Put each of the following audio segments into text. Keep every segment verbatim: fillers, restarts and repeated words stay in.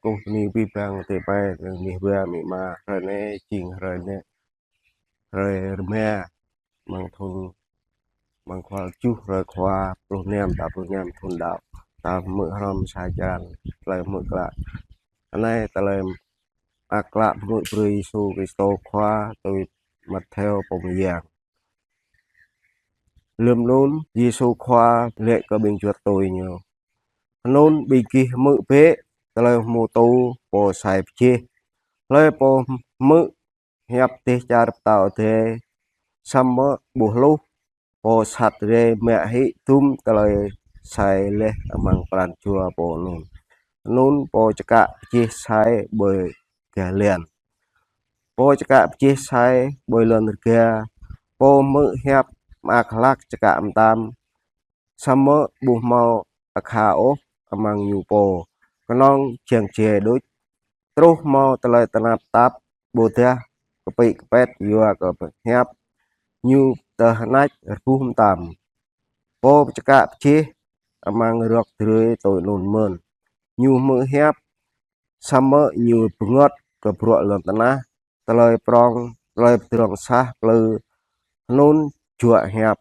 Kơkuh bơni abih bang adơi amai, adơi ayŏng, amĭ ama, hrơi anai jing hrơi anai, hrơi rơma, amăng thun, amăng khua tơjuh, hrơi khua pluh năm, tal pluh năm thun đăo. Ta hmư̆ hrŏm sa črăn tơlơi hmư̆ klă. Anai tơlơi mơak klă hmư̆ brơi Yêsu Krist Khua tui Mattheo pô mơyang. Lơm anŭn Yêsu Khua laĭ kơ ƀing juăt tui Ñu: Anŭn ƀing gih hmư̆ bĕ tơlơi pơhmutu pô sai pơjeh. Hlơi pô hmư̆ hiăp dêh čar pơtao adai, samơ̆ ƀu hluh, pô sat rai mă hĭ dŭm tơlơi sai laih amăng pran jua pô anŭn. Anŭn pô čơkă pơjeh sai ƀơi gah lan. Pô čơkă pơjeh sai ƀơi lŏn rơga, pô hmư̆ hiăp mơak hlak čơkă mơtam, samơ̆ ƀu hmâo akha ôh amăng ñu pô, kơnơ̆ng jang jai đôč. Truh hmâo tơlơi tơnap tap, ƀôdah kơpĭ kơpĕt yua kơ hiăp, ñu tơhneč rơbuh mơtam. Pô čơkă pơjeh amăng rơ̆k drơi tui anŭn mơ̆n. Ñu hmư̆ hiăp, samơ̆ ñu bơngơ̆t kơ bruă lŏn tơnah, tơlơi prŏng, tơlơi pơdrŏng sah plư, anŭn juă hiăp,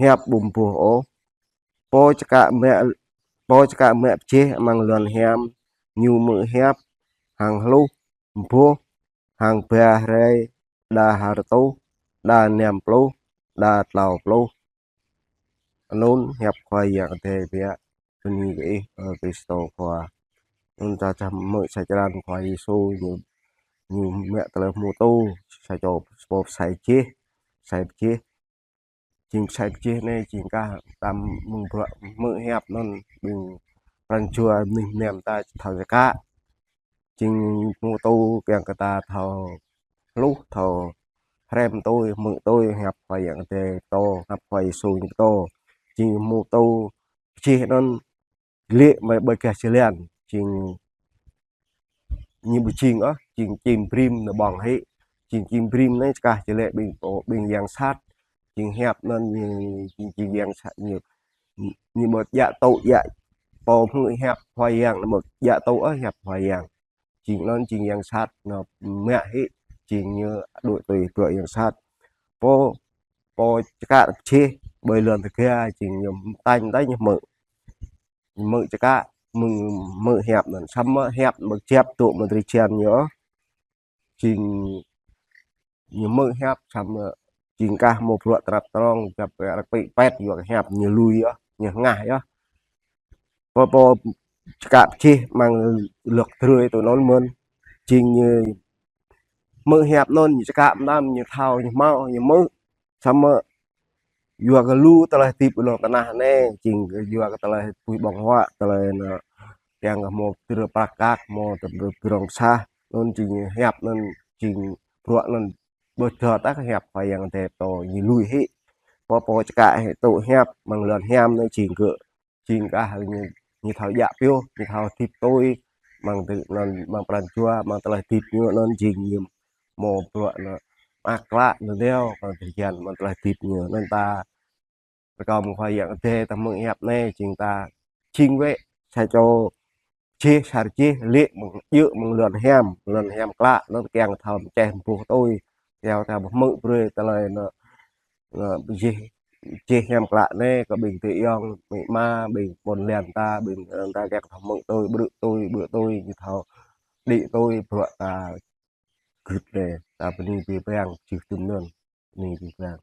hiăp ƀu mơboh ôh. Pô čơkă mă, pô čơkă mă pơjeh amăng lŏn hiam, ñu hmư̆ hiăp, hăng hluh, mơboh, hăng ba rai, đa ha rơtuh, đa năm pluh, đa klâo pluh. Anŭn hiăp Khua Yang Adai biă. Bơni kơ Ih, ơ Krist Khua. Anŭn ta čang hmư̆ sa črăn Khua Yêsu Ñu, Ñu mă tơlơi pơhmutu sa čô pô sai pơjeh, sai pơjeh. Jing sai pơjeh anai jing kah ta mơ̆ng bruă hmư̆ hiăp anŭn ƀing pran jua mơnuih mơnam ta či thâo čơkă. Jing pơhmutu kiăng kơ ta thâo hluh, thâo hrăm tui, hmư̆ tui hiăp Khua Yang Adai pơtô, hiăp Khua Yêsu Ñu pơtô. Jing pơhmutu pơjeh anŭn laĭ mă ƀơi gah jơlan, jing ñu ƀu jing ôh, jing čim brĭm nao ƀơ̆ng hĭ. Jing čim brĭm anai čơkah jơlan ƀing pô, ƀing yang sat. Jing hiăp anŭn ñu, jing, jing yang sat ñu, ñu ƀu djă tŭ djă, pô hmư̆ hiăp Khua Yang ñu ƀu djă tŭ ôh hiăp Khua Yang. Jing anŭn jing yang sat, nao mă hĭ, jing ñu đuaĭ tui bruă yang sat. Pô, pô čơkă pơjeh ƀơi lŏn rơga, jing ñu tañ tañ hmư̆, hmư̆ čơkă, hmư̆, hmư̆ hiăp anŭn, samơ̆ hiăp ƀu kơjăp tŭ mơ̆ng drơi jăn ñu ôh. Jing ñu hmư̆ hiăp samơ̆ jing kah hmâo bruă tơnap tơnŏng, kơjăp kơpĭ kơpĕt yua kơ hiăp ñu lui yơh, ñu hơngah yơh. Pô, pô čơkă pơjeh amăng rơ̆k drơi tui anŭn mơ̆n. Jing ñu hmư̆ hiăp anŭn, ñu čơkă mơtam, ñu thâo, ñu hmâo, ñu hmư̆, samơ̆ yua kơ lu tơlơi hơdip ƀơi lŏn tơnah anai, jing yua kơ tơlơi puih ƀơ̆ng huă, tơlơi anŭn kiăng kơ hmâo tơlơi prăk kăk, hmâo tơlơi pơdrŏng sah, anŭn jing hiăp anŭn, jing bruă anŭn ƀu djơ̆ tah kơ hiăp Khua Yang Adai pơtô, ñu lui hĭ. Pô, pô čơkă hĭ tŭ hiăp amăng lŏn hiam anŭn jing gơ̆, jing kah ñu, ñu thâo djă pioh, ñu thâo hơdip tui, amăng tơ-, anŭn, amăng pran jua, amăng tơlơi hơdip ñu anŭn jing ñu hmâo bruă anŭn mơak klă, anŭn dêh, amăng drơi jăn, amăng tơlơi hơdip ñu anŭn ta rơkâo mơ̆ng Khua Yang Adai ta hmư̆ hiăp anai, jing ta jing wơ̆t sa čô pơjeh, sa pơjeh, laĭ mơ̆ng, djơ̆ mơ̆ng lŏn hiam, lŏn hiam klă, anŭn kiăng thâo mơčeh mơboh tui, kiăng thâo hmư̆ brơi tơlơi anŭn, anŭn pơjeh, pơjeh hiam klă anai kơ ƀing adơi ayŏng, amĭ ama, ƀing ƀôn lan ta, ƀing, ơ, ta kiăng thâo hmư̆ tui, ƀrư̆ tui, ƀrư̆ tui, ñu thâo đĭ tui, bruă ta gưt anai, ta bơni abih bang, jih tŭm anŭn, bơni abih bang.